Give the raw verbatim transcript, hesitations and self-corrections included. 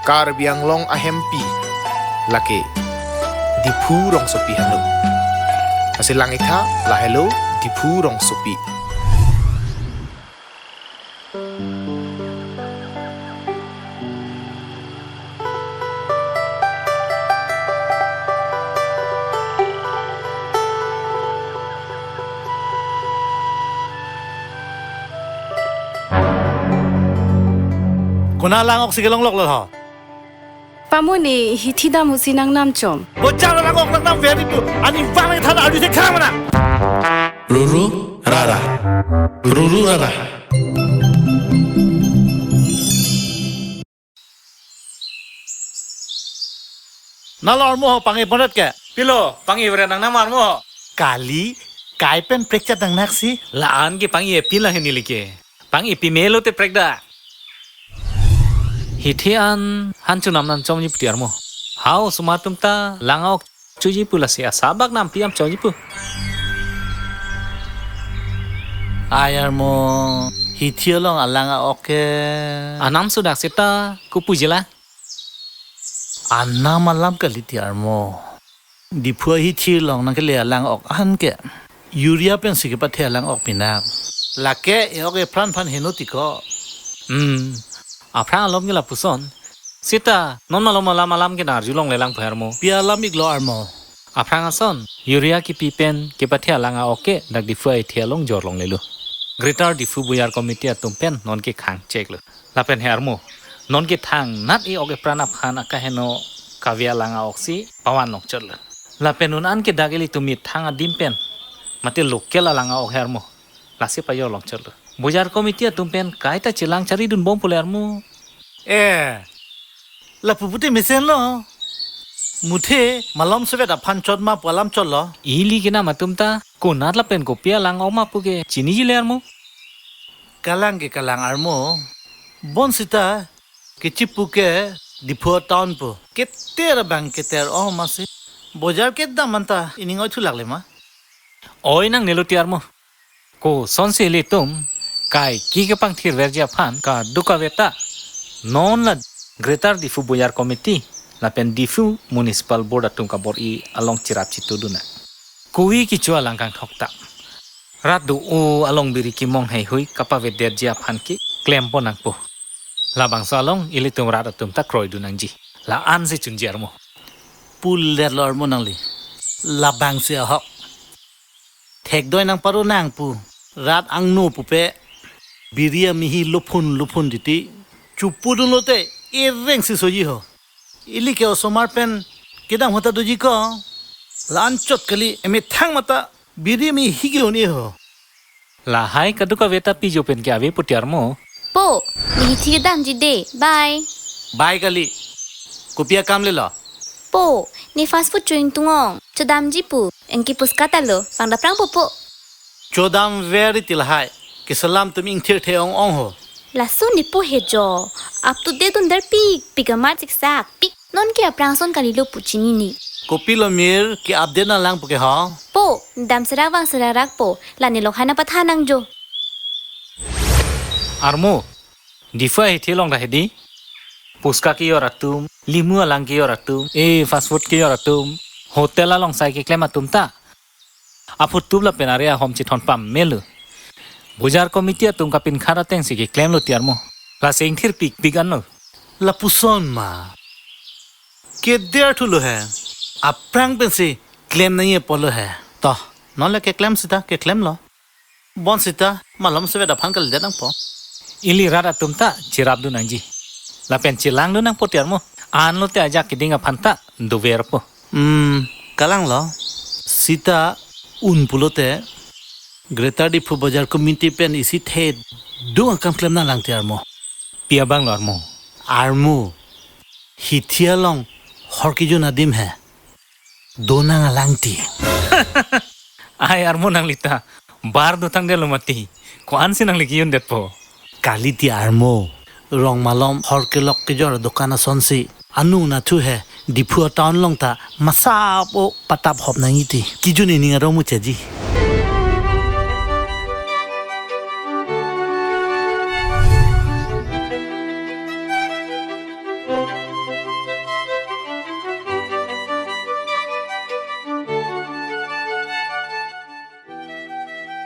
Karbi Anglong ahempi lake Diphu rongsopi henlo. Lasi lang-iktha, lahelo Diphu rongsopi. Konat alang-ok si kelongloklo ho? Pamuni hithi dam husi nangnam chom. Bojar alang-ok nangnam veri pu. Ani vang than arju thek khang mana. Ruru rara. Ruru rara. Nalo armo ho pang-i bonat ke? Pilo, pang-i veren nangnam armo ho? Kali, kai pen prekchat nangnaksi. La-an ke pang-i-e pin la hini like. Pang-i pimelo te prekda. Hithi an han chunam nangchomji pu ti armo. Hau osomar atum ta lang-ok chuji pu lasi asabak nampi am choji pu. Ai armo, hithi along alang-ok ke. Anam sudak seta kupuji la. Anam alam kali ti armo. Diphu ahithi along nangkele alang-ok an ke urea pensi kepathe alang-ok pinak. Lake e-ok epran aphan heno tiko. Hmm. Aphrang alom ke lapuson. Seta, non malom alam alam ke nang-arjulongle lang pu armo. Pi alam iklo armo? Aphrang ason, urea kipi pen kepathe alang-ok ke dak Diphu ahithi along jorlonglelo. Greater Diphu Bojar Committee atum pen nonke khangcheklo. Lapen he armo, nonke thangnat e-ok epran aphan akaheno kave alang-ok si pavan longchotlo. Lapen un an ke dak ilitum methang adim pen, mate local alang-ok he armo, lasi pajorlongchotlo. Bojar committee atum pen kaita chelang charidunbom pule armo. Eh, lapu pute mesenlo. Muthe malom sevet aphan chot ma pu alam chotlo. Ili kenam atum ta konat lapen kopi alang-ok ma pu ke chinijile armo. Kalang ke kalang armo. Bonsita kechipu ke Diphu town pu. Keter abang keter-ong masi. Bojar kedam anta ining oi thulak le ma. Oi nangnelo ti armo. Kosonsi ilitum kaike kepangthir verji aphan kadokave ta non la Greater Diphu Bojar Committee lapen Diphu Municipal Board atum kabor-i along cherap chetudun nang. Kove kecho alang kangthok ta. Rat do-o along biri kemong heihui kapavedetji aphan ke klempon nangpo. Labangso along ilitum rat atum ta kroidun nangji. La-ansi chunji armo. Puletlo armo nangli. Labangsi ahok. Thekdoi nangparo nang pu. Rat angno pupe. Biri amehi lophun lophun titi. Chupudunlote ereng si soji ho. Ili ke osomar pen kedam ahut ta doji ko. La-an chot kali emethang mata biri amehi ke-un-e ho. Lahai kadokave ta pijo pen ke ave pu ti armo. Po, ne hithi kedamji de. Bye. Bye kali. Kopi akam lelo? Po, ne fast food cho-ingtung-ong. Chodamji pu. Anke puska ta lo. Pangdaprangpo po. Chodam veri ti lahai. Keselam atum ingthirthe ong-ong ho. Laso ne po he jo. Up to date dunderpik pik amat siksak pik. Nonke aphrang ason kalilo pu chinine. Kopilo mir ke-update nanglang pu ke ho? Po, damserak vangserak po, la ne lok hai nangpathan nangjo. Armo, Diphu ahithi along ta hedi. Puska ke-or atum, limu alang ke-or atum, e fast food ke-or atum, hotel along sai keklem atum ta. Aphutup lapen are ahom chethon pamelo. Bojar committee atum kapinkhat atengsi keklemlo ti armo. Lasi ingthirpik pik anlo. Lapuson ma. Keder thulo he. Aphrang pensi klem nangji apotlo he. To, non le keklem sita, keklemlo. Bonsita, malom sevet aphan kalidet nangpo. Ili rat atum ta cherapdun nangji. Lapen chelangdun nangpo ti armo. Anlote ajak keding aphan ta doverpo. Hmm, kalanglo. Sita un pulote Greater Diphu Bojar Committee pen isi thedung akam klem nanglang ti armo. Pi abanglo armo? Armo. Hithi along hor kejun adim he. Donang alang ti. Ai armo nanglita. Bar dotang detlo mati. Ko-ansi nangli kejun detpo? Kali ti armo. Rong malom hor kelok kejor dokan asonsi. Anung nathu he Diphu town along ta masap o patap hop nangji ti. Kejun ining arong muchaji.